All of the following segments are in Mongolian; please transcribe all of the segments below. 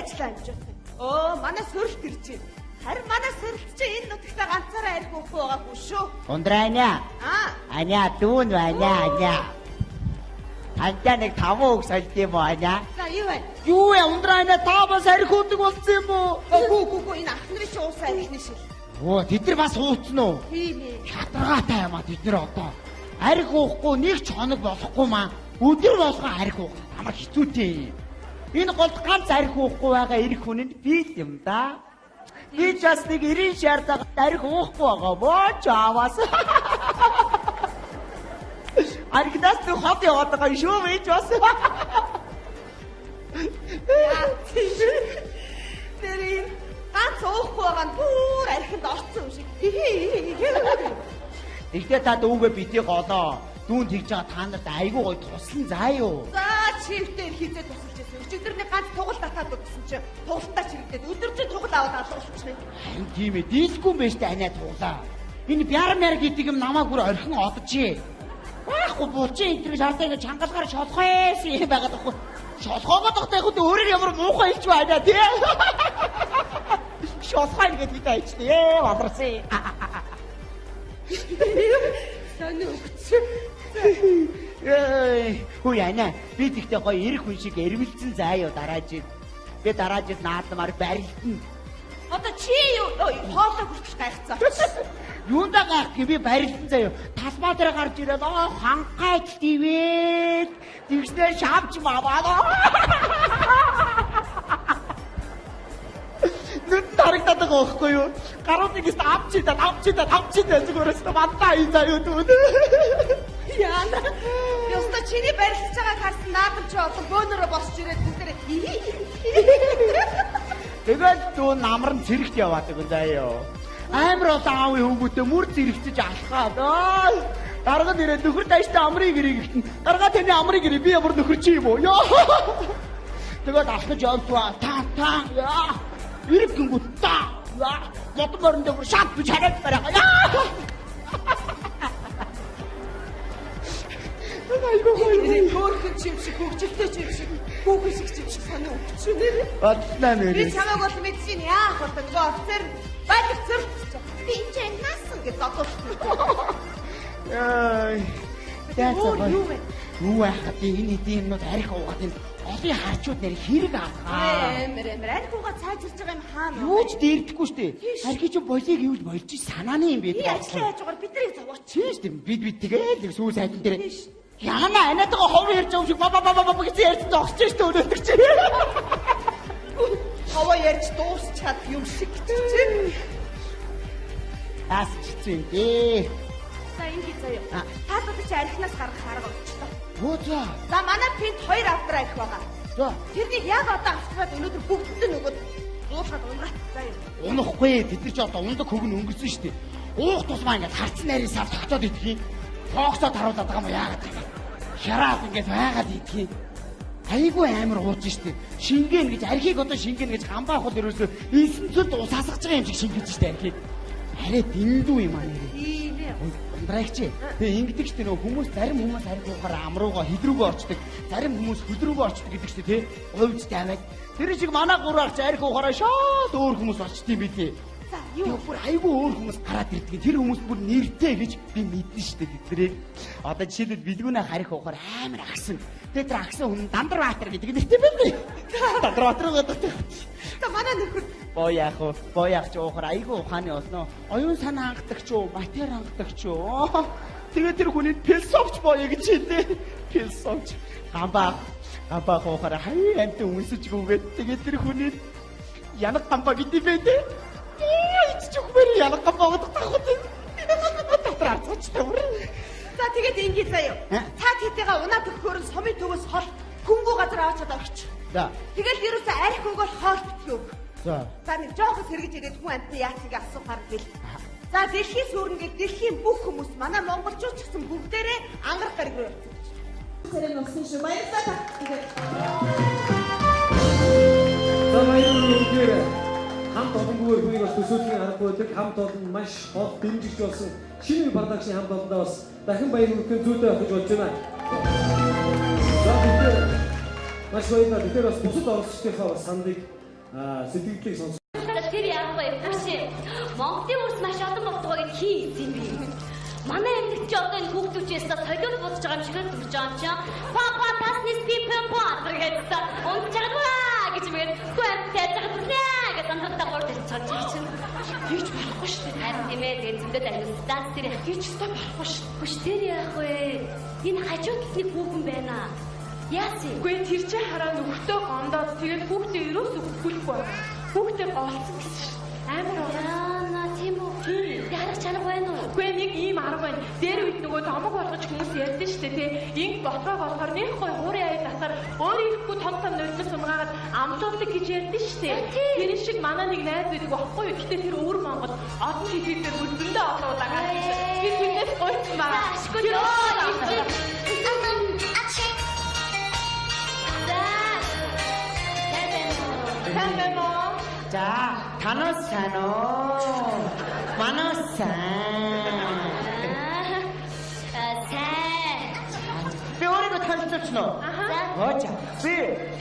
ажлаа амжуулах юм. Өө, манай сөрөлт ирж байна. Харин манай сөрөлт чи энэ нутагтаа ганцаараа арх уухгүй байгаагүй шүү. Ундрааня. Аа. Аня дүүн байна аня. Тантай нэг таван үг сольд юм уу аня? За юу вэ? Юу вэ ундрааня та бас арх уудаг болсон юм уу? Үгүй үгүй үгүй энэ ах нарын чи уусан архины шил. Оо тэд нар бас ууцсан уу? Тийм ээ. Шатаргаатай юм а тэд нар одоо. Арх уухгүй нэг ч хоног болохгүй маа. Өдөр болгон арх уух амар хэцүүтэй юм. Энэ голд ганц арх уухгүй байгаа эрх хүн нь би л юм да. Би ч бас нэг 90 шаардлагатай арх уухгүй байгаа боо ч аваас. Архинаас нэг хот яваад байгаа юм шүү би ч бас. Яа тийм. Тэр энэ ганц уухгүй байгаа нь бүр архинд орцсон юм шиг. Тэгтээ та дүүгээ бити голоо. Дүүн тэгж байгаа та нарт айгүй гоё туслан заа юу. За чивтэр хизээ тусалж байсан. Өчигдөр нэг ганц тугал татаад өгсөн чи тугалтаа чирэгдээд өдөржин тугал аваад алуулчихна. Харин тийм ээ. Дийлгүй юм байж та анаа туглаа. Энэ бяр мяр гэдэг юм намайг бүр орхин оджээ. Байхгүй булчин энэ төр шаардаа ингэ чангалгаар шолхоёс юм байгаад байхгүй. Шолхоогоод тогтоо яг өөрөө ямар муухай хэлж байна тий. Шолхой гэдэг бид айчтай. Ээ валарсан. Сони өгч. Эй, хүү яна. Би тэгтээ гоё эрх хүн шиг эрмэлзэн заа юу дараа жил. Би дараа жил наадмаар барилтна. Одоо чи юу хоолой хүртэл гайхацаа. Юундаа гайх би барилтан заяа. Талбай дээр гарч ирээд аа ханхайч дивээд тэгснээр шавч маваа. Нүд тарагдаад байгаа байхгүй юу? Гаруудыг ихс авчидаа авчидаа авчидаа зүгээрээс мандаа ий заяа дүү. Яана. Ёстой чиний барилдаж байгааг харсан наадам чи олон бөөнөрөө босч ирээд бүгдээрээ Тэгэл дүү намар нь цэрэгт яваад байгаа заяа. Амар олон аавын хүмүүстээ мөр зэрэгцэж алхаад аа дарга нэрээ нөхөр дайштай амрыг гэрээ гихтэн дарга таны амрыг гэрээ би ямар нөхөр чи юм уу ёо. Тэгээд алхаж явтваа та та яа эрэг гингүү та яа модон морин дээр бүр шат би чараад барай яа. Айгүй гоё. Хөөхөн чим шиг хөгжилтэй чим шиг хүүхэн шиг чим шиг сони өгч нэр. Бодлоо Би нэрээ. чамайг бол мэдсэн яах вэ? Нөгөө офицер байлг цэрч. Би энэ ч насан гэж зодуулсан. Яй. Өөр юу вэ? Юу байхад энэ хэдийн юмнууд арх уугаад энэ олон харчууд нэр хэрэг алгаа. Амар амар арх уугаа цаажирж байгаа юм хаана? Юу ч дээрдэхгүй штэ. Архи чи болиг юу л болж санааны юм Би байдаг. ажлын хажуугаар биднийг зовооч. Тийм штэ. Бид тэгэл сүүл сайдан дээр Тийм ш. Яна анатгаа хов ярьж байгаа юм шиг ба ба ба ба ба гэж ярьж зогсож штэ өнөөдөр чи. Ховоо ярьж дуусчаад юм шиг гэж чи. Аас чицэн юм дээ. За ингэ заяа. Та одоо чи архинаас гаргах арга олчлоо. Оо за. За манай пинт 2 авдраа их байгаа. За. Тэрнийг яг одоо авчраад өнөөдөр бүгдэнд нь өгөөд буулгаад унгаат заяа. Унахгүй бид нар ч одоо ундаг хөвгөн өнгөрсөн штэ. Уух тусмаа ингээд харцсан нарийн сав тогтоод идэх юм. Тоогсоо таруулаад байгаа юм яагаад юм. Шараад ингээд байгаад идэх юм. Айгүй амар ууж штэ. Шингэн гэж архийг одоо шингэн гэж гамбаа хол ерөөсөө инсэн цөлд ус асгаж байгаа юм шиг шингэж штэ архийг. Арай дэндүү юм аа нэрээ. Тийм ээ. Ундраагч. Тэгээ ингэдэг штэ нөгөө хүмүүс зарим хүмүүс арх уухаар амруугаа хил рүүгээ орчдөг. Зарим хүмүүс хөл рүүгээ орчдөг гэдэг штэ тий. Говьж тавиад. Тэр шиг манай гурав ах арх уухаараа шал өөр хүмүүс орчд юм билээ. За юу Тэгээ бүр айгүй өөр хүмүүс гараад ирдэг. Тэр хүмүүс бүр нэртэй гэж би мэднэ штэ тэднийг. Одоо жишээлбэл бэлгүүнээ харих уухаар амар агсан. Тэгээ тэр агсан хүн Дандар Баатар гэдэг нэртэй байна. Дандар Баатар гэдэг. За манай нөхөр Боо яах вэ? Боо яах ч уухаар айгүй ухааны олно. Оюун санаа хангадаг ч уу, матер хангадаг ч уу. Тэгээ тэр хүний философч боё гэж хэлээ. Философч. Гамбаа гамбаа уухаар хаяа амтан үнсэж гүгээд тэгээ тэр хүний янаг гамбаа гэдэг юм бэ? Оо ич үхмээр янаг гамбаа гэдэг тах үү? Дотор арцгач тавар. За тэгээд ингэ заяа. Цаад хэдийгээ унаад өгөхөөр нь сумын төвөөс хол хөнгөө газар аваачаад орчих. За. Тэгэл ерөөсөө арх өгөөл хоол битгий өг. За. За нэг жоохон сэргэж ирээд хүн амьтны яацыг асуухаар бэл. За дэлхийн сүрнгээ дэлхийн бүх хүмүүс манай монголчууд ч гэсэн бүгдээрээ ангарах гариг руу явцсан гэж. Царай нусан шүү. Баярлалаа та. За баяр үнээр хамт олонгүйгээр хүнийг бас төсөөлхийн аргагүй байдаг. Хамт олон маш гол дэмжигч болсон шинэ үе продакшны хамт олондоо бас дахин баяр хүргэхэн зүйтэй байх гэж бодож байна. За тэгэхээр маш баярлалаа. Тэгэхээр бас бусад оролцогчдынхаа бас саналыг Сэтгэлдлийг сонсох. Тэр яах вэ? Бүшээ. Монголын үрс маш олон болтгоо гэж хий юм бэ? Манай эмнэгт чи одоо энэ хүүхдүүчээс солиод бодож байгаа юм шиг л дүрж байгаа юм чи. Па па таснис пи пэм па гэдсэн. Унтчаад гэж мэд хүү амтай загнаа гэж андартаа гурд ирчихэж чинь. Тийч болохгүй шүү дээ. Харин тийм ээ тэгээд зөндөө амин станц тэр Тийч өстой болохгүй шүү. Бүш тэр яах вэ? Энэ хажуу талд нэг хүүхэн байна. Яасан юм? Үгүй тэр чинь хараа нөхөртөө гомдоод тэгээд хүүхдээ ерөөсөө хөхүүлэхгүй байна. Хүүхдээ голцсон гэсэн шүү. Амар Яана тийм үү? Тийм. Арга чанга байна уу? Үгүй нэг ийм арга байна. Дээр үед нөгөө домог болгож хүмүүс ярьдэн шүү дээ тий. Инг ботгоо болохоор нэг гой хуурын аял асаар өөр ирэхгүй том том нулимс унгаагаад амлуулдаг гэж ярьдэн шүү дээ. Тэр шиг манай нэг найз байдаг байхгүй юу? Гэтэ тэр өвөр Монгол олон хэлээр бүр зөндөө олон удаа гарсан. Би тэрнээс гойцсон байгаа. Ашгүй ёо. Сайн байна уу? За, танаас сайн уу? Манаас сайн. Сайн. Би өөрийгөө танилцуулчихна уу? Хооча. Би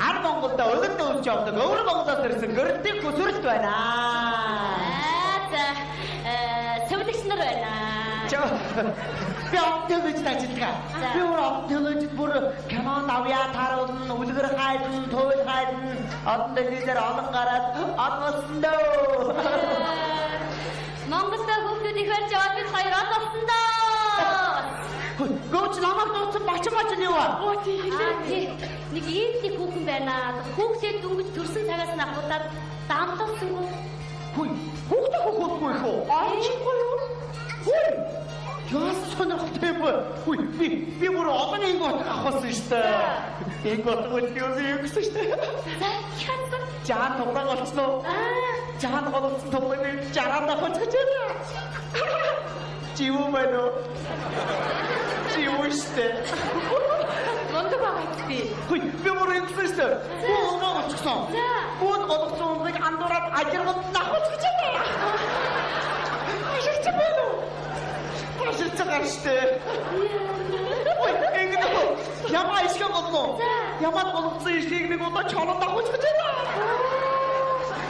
ар Монголд өлөг дөвж явдаг. Өвөр Монголоос ирсэн гөрдийн хүсвэрлт байна. За, зөвлөгч нар байна. Би оптимист ажилладаг. Би өөр оптимист бүр кинонд авьяа тааруулна, үлгэр хайдна, туйл хайдна, олон дэлхийдээр олон гараад од болсон дөө. Монголд хүүхдүүд их барьж яваад бид хоёр од болсон дөө. Гөөч намайг дуусан бачин бачин юу аа? Оо тий хэлээ. Нэг ийм нэг хүүхэн байна. Хүүхдээ дөнгөж төрсөн цагаас нь ахуулаад дамлуулсангүй. Хүй, хүүхдээ хөхөхгүй их үү? Олчихгүй юу? Хүй. Яасан сонирхолтой юм бэ? Хүй, би бүр олон инг утга авахсан шүү дээ. Инг утга үл юу гэсэн шүү дээ. За, яасан? Жаан туглаа голцсон уу? Жаан голцсон туглааг жараад авах гэж байна. Чи юу байна уу? Чи юу шүү дээ. Мундаг байгаа би. Хүй, би бүр ингэсэн шүү дээ. Бүү унгаа голцсон. Бүүд голцсон унгийг андуураад ажирганд авах гэж байна. Ашигч байна уу? Ашигч байгаа шүү дээ. Ой, ингэнэ. Ямаа ишгэ голно. Ямаа голцсон ишгийг нэг удаа чолоод авах гэж байна.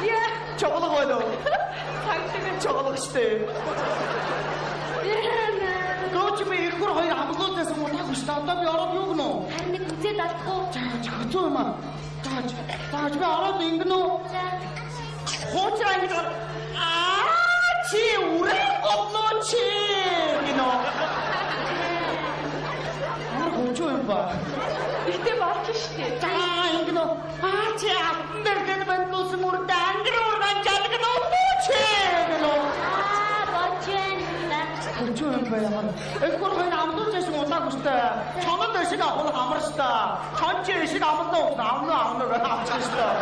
Яа, Чоглог байна уу? цагтаг Чоглог шүү дээ. Гооч би ихэр хоёр амлуулсан удаагүй шүү дээ. Одоо би ороод юу гэнэ? Харин нэг үзээд алдах уу? Зааж хэцүү юм аа. Зааж. Зааж би ороод ингэнэ үү? За. Хуучраа ингэж аа чи үрээ голноо чи гинэ. Ямар хөөчөө юм ба. Ихтэй болж штэ. За ингэнэ. Аа чи алтан дээр гэн бандуулсан үрдэ ангар ургаан жалгана уу чи гинэ. Аа, болж байна. Хөөчөө юм ба ямар. Эхгүр хоёр амлуулсан удаагүй шүү дээ. Чонод ишиг авах амар шүү дээ. Чон чи ишиг амлаа уу? Амлаа амлаа гэж авчих шүү дээ.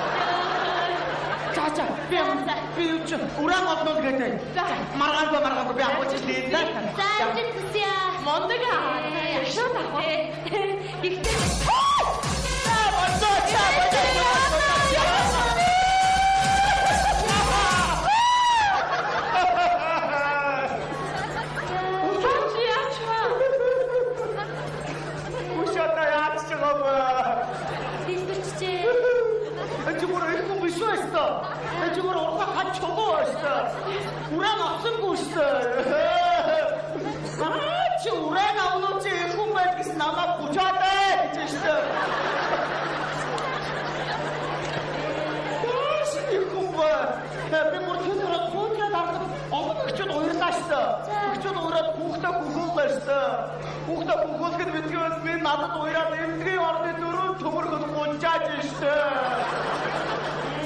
За за би юу чи уран олноо гэдэг. За. Маргаангүй маргаангүй би авах гэж лээ. За, амжилт хүсье. Мундаг аа. Шууд авах. Ихтэй. За болоо за болоо. Чи яач вэ? Ушата яач байгаа бэ? Дэлбэрчжээ. Энд бүр их хүн биш үү өстө? Энд бүр ургаа хач чулуу өстө. Уран авсангүй өстө. Аа чи уран авнуу чи их хүн байд гэсэн намайг гучаад ээ гэж өстө. Яаш их хүн бэ? Би бүр тэр хуутраад авдаг олон өгчүүд уйрлаа өстө. Өгчүүд уйраад хүүхдээ хөхөөлөө өстө. Хүүхдээ хөхөөлөхөд бидгээс би надад уйраад эмнэлгийн орны дөрөв төмөрхөд гунжааж өстө.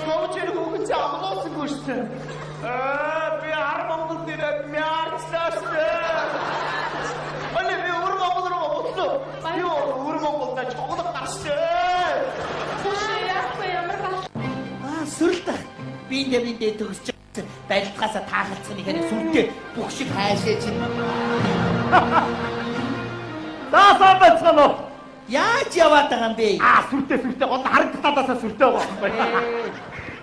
Коучер хүүхэн чи амлуулсангүй шүү дээ. Аа би ар Монгол дээрээ мяарчлаа шүү дээ. Али би өвөр Монгол руу буцлаа. Би өвөр Монголд чоглог гарчээ. Чи яах вэ? Ямар гал. Аа сүрэлт. Би энэ биндээ төгсч барилдгаасаа таахалцсан ихээр сүртэй бүх шиг хайшаа чинь. За сайн байцгаана уу? Яаж яваад байгаа юм бэ? Аа сүртэй сүртэй гол харагдах талаасаа сүртэй байгаа байхгүй.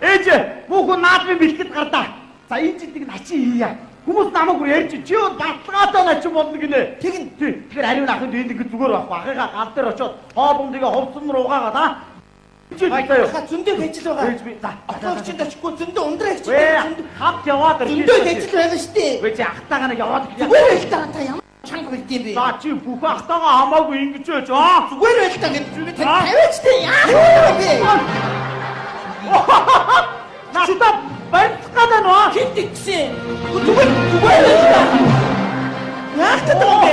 Ээж бүх хүн наадмын бэлтгэд гарлаа. За энэ жил нэг начин хийя. Хүмүүс намайг бүр ярьж чи юу баталгаатай начин болно гинэ. Тэгнь. Тий. Тэгэхээр ариун ахын энд ингэ зүгээр байхгүй. Ахыгаа гал дээр очиод хоол ундыгаа хувцсан руу угаагаад аа. Баярлалаа. Зөндөө ажил байгаа. Ээж би за. Отоогчд очихгүй зөндөө ундраа ажил. Вэ хамт яваад ирэх. Зөндөө ажил байгаа шүү дээ. Вэ чи ахтайгаа нэг яваад ирэх. Зүгээр байл та та ямар чанга байд юм бэ? За чи бүх ахтайгаа хамаагүй ингэж байж аа. Зүгээр байл та гэж би тавиач тээ. Яах юм бэ? Надад барьцах гэдэг нөө. Хэн тэгсэн? Зүгээр зүгээр байл та. Яах гэдэг юм бэ?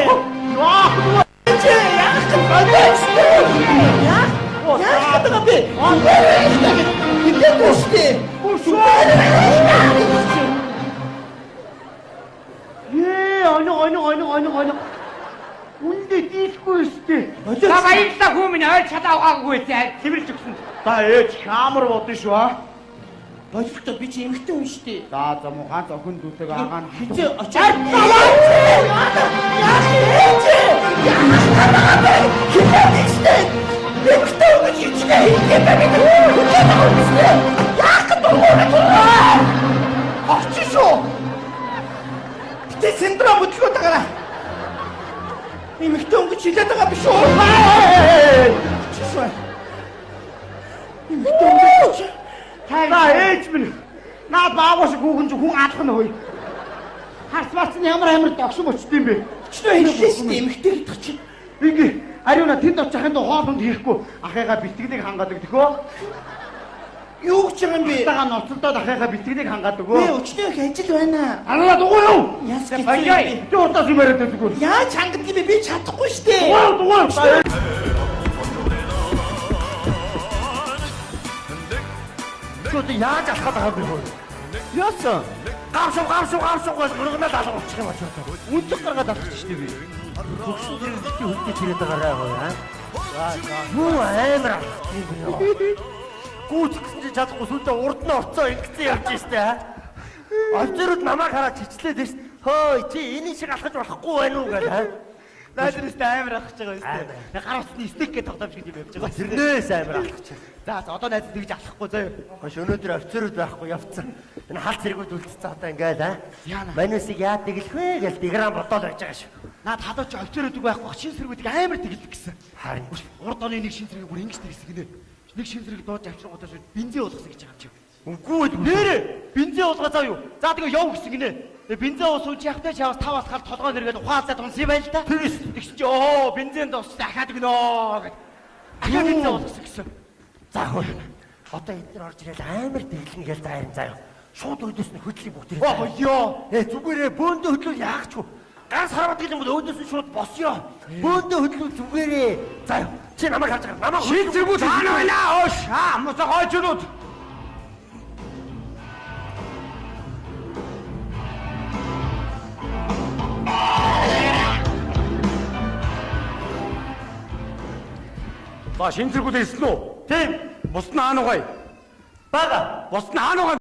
Яах вэ? Чи яах гэдэг бэ? Яах? Яах гэдэг юм бэ? Зүгээр байл та гэж хэлээгүй шүү дээ. Зүгээр байл та гэж. Ээ, оно оно оно оно оно. Үндэ дийлэхгүй шүү дээ. За баярлалаа хүү минь ойр чадаа угаагүй зэ цэвэрлж өгсөн. За ээж хамар бодно шүү аа. Боловч би чи эмэгтэй хүн шүү дээ. За за муухай зохин дүүтэйг агаан Хизээ очоод яах ээж яах гэдэг юм бэ? Хизээ тэгстэй. Эмэгтэй хүн гэж хичнээн хийгээд байгаа юм. Хизээ тэгстэй. Яах гэдэг юм бэ? Очиж шүү. Гэтэ синдром хөдөлгөөд байгаараа. Эмэгтэй хүн гэж хэлээд байгаа биш үү? Очиж шүү. Эмэгтэй хүн гэж За ээж минь. Наа баагүй шиг хүүхэн чи хүн алах нь хөөе. Харс марц нь ямар амар догшин очт юм бэ? Өчнөө хэллээ шүү дээ. Эмэгтэй гэдэг чинь. Ингээ ариуна тэнд очихын тулд хоол хүнд хийхгүй ахыгаа бэлтгэлийг хангаад өгдөх өө. Юу гэж байгаа юм бэ? Ахтайгаа ноцолдоод ахыгаа бэлтгэлийг хангаад Би өгөө. өчнөө их ажил байна. Араа дугуй юу? Яас гэж Баяа. юм бэ? Чи урдаас юм яриад байдаг үү? Яаж хангадаг юм бэ? Би чадахгүй шүү дээ. Дугуй дугуй. Чи одоо яаж алхаад байгаа юм бэ? Яасан? Гавшуу гавшуу гавшуу гэж гургнаад алга болчих юм очоо. Үнцэг гаргаад алхаж шүү дээ би. Төгсөн зэрэг бити хөлдөө чирээд байгаарай аа. Юу амар алхах юм бэ? Гүйцэх гэсэн чи чадахгүй сүлдө урд нь орцоо ингэсэн явж штэ аа. Офицерууд намайг хараад чичлээд ирсэн. Хөөе чи энэ шиг алхаж болохгүй байх уу гэл аа. Наадэрээс амар алхаж байгаа юм шүү дээ. Гар утасны стик гэж тоглоом шиг юм явж байгаа. Тэрнээс амар алхаж. За за одоо найз тэгж алхахгүй заяа. Хош өнөөдөр офицерууд байхгүй явцсан. Энэ хал цэргүүд үлдсэн одоо ингээл аа. Яана. Манусыг яад тэглэх вэ гэл дигран бодоод байж байгаа шүү. Наад халууч офицерууд байхгүй шин сэргүүдийг амар тэглэх гэсэн. Харин Урд оны нэг шин сэргийг бүр ингэж тэглэсэн гинэ. Нэг шин сэргийг дууж авчиргуудаа шүү бензин уулгасан гэж байгаа юм чи. үгүй л Нэрэ бензин уулгаа заа юу? За тэгээ яв гэсэн гинэ. Тэгээ бензин уусан чи явтай чаваас тав алхаад толгой нэргээд ухаалаа тунсан юм байна л да. Тэгээс. Тэгсэн чи оо бензин дууссан дахиад өгнө гэд. Дахиад бензин уулгасан гэсэн. За хөө. Одоо эдгээр орж ирэл амар тэглэн гээл зайран заяа. Шууд өөдөөс нь хөдлөе бүгд ирээ. Оо ёо. Э зүгээрээ бөөндөө хөдлөл яах ч вэ? Ганц хараад гэх юм бол өөдөөс нь шууд босё. Бөөндөө хөдлөл зүгээрээ. За чи намайг харж байгаа. Намайг Шин зэргүүд хаана байна? Оош. Аа муцаа хойчнууд. За шин зэргүүд ирсэн үү? Тийм. Бус нь хаана байгаа? Бага. Бус нь хаана байгаа?